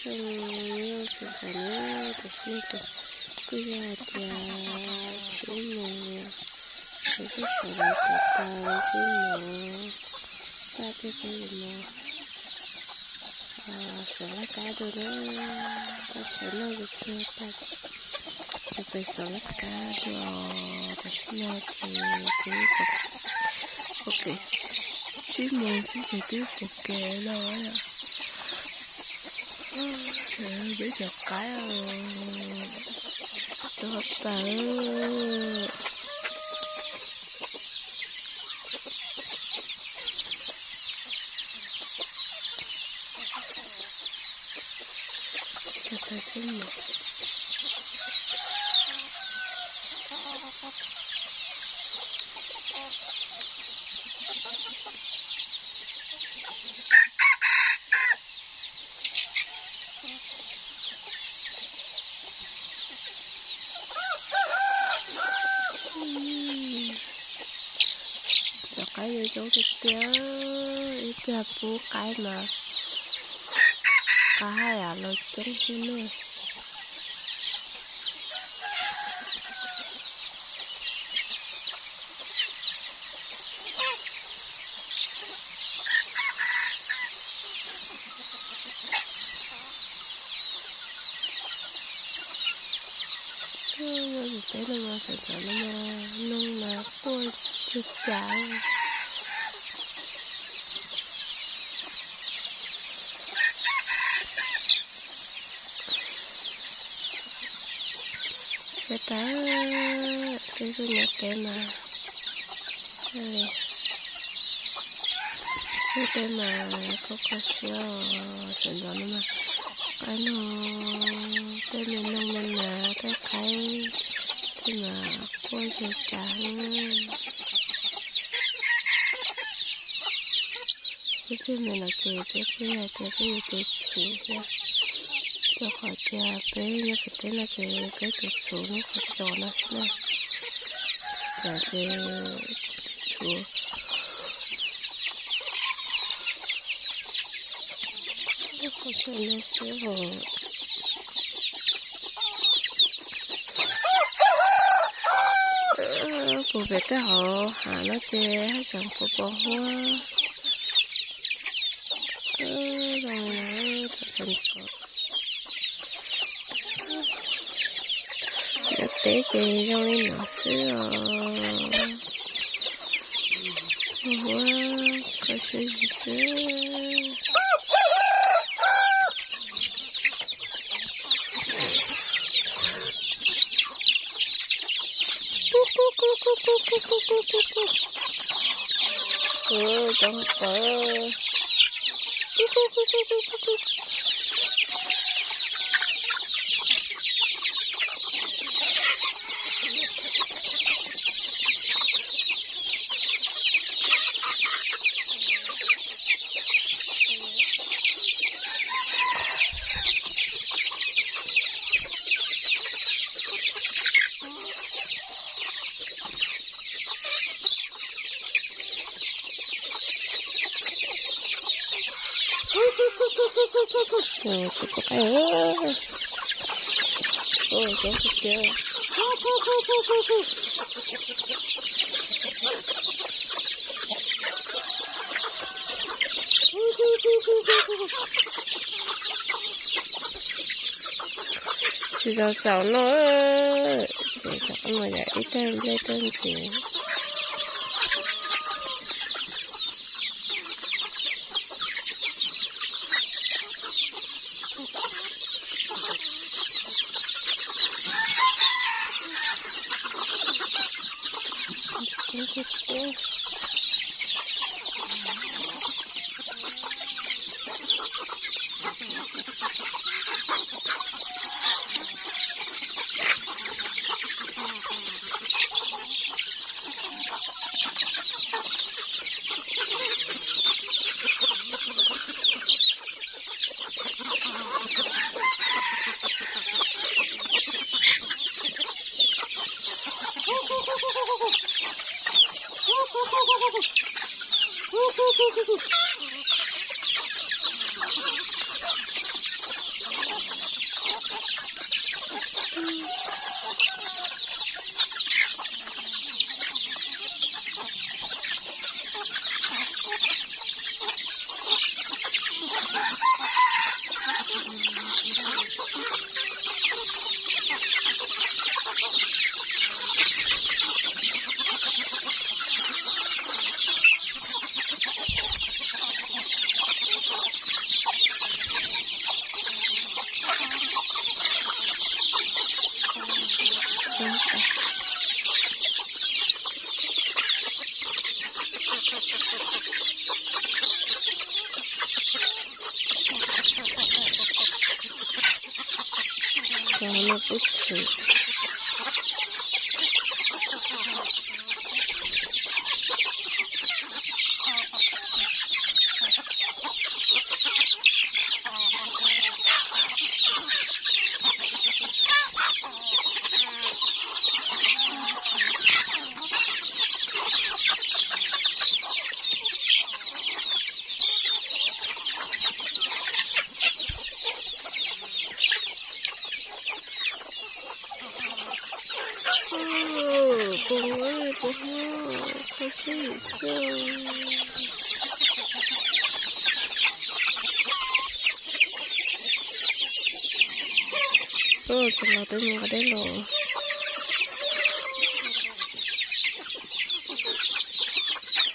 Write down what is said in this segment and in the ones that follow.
Sawv ntxov na, tam sim no ces kuj yog hais tias tsib moos, kuv twb sawv los tau tsib moos, paj thiaj peb yuav mus xov laj kab dua na, paj tshais noj tsuag tsuag paj, ces peb xov laj kab dua. Tam sim no ces twb pom kev, tsib moos xwb ces twb pom kev lawm. Peb cov qaib rau pawg. Cov qaib yuav zoo tiag tiag, ib pliag pub qaib mas qaib haj yam los coob xwb na. Nyob ntawm peb no mas sawv ntxov no mas noog mas quaj cag cas. Siab tas, tej zaum nyob teb mas, nyob teb mas kho kho siab os, sawv ntxov no mas qaib noog, tej me noog me nas tej qaib, tej mas quaj cag cas. Peb pheej me no ces peb pheej hais tias peb yuav tus txhuv thiab, rau qhov tias peb nyob pem teb no ces peb tus txhuv lub qhov cos no xwb na. Cov ces txhuv lub qhov cos no xwb os. Kuv pem tej hauv hav no ces haj tseem pos pos huab zoo na, tam sawv ntxov. Nyob teb ces zoo li no xwb os. Huab kho siab xwb. Cov qawv. Txiv pub qaib, coob tiag tiag. Tsis tau xaus noj, ces cov qab no yog ib tag nplej tag ntxiv. Noj pub txhwm. Pog, pog, pog, kho siab yam xwb. Txog los twb mus nqa dej los.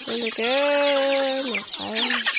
Ua li tiag, niam qais.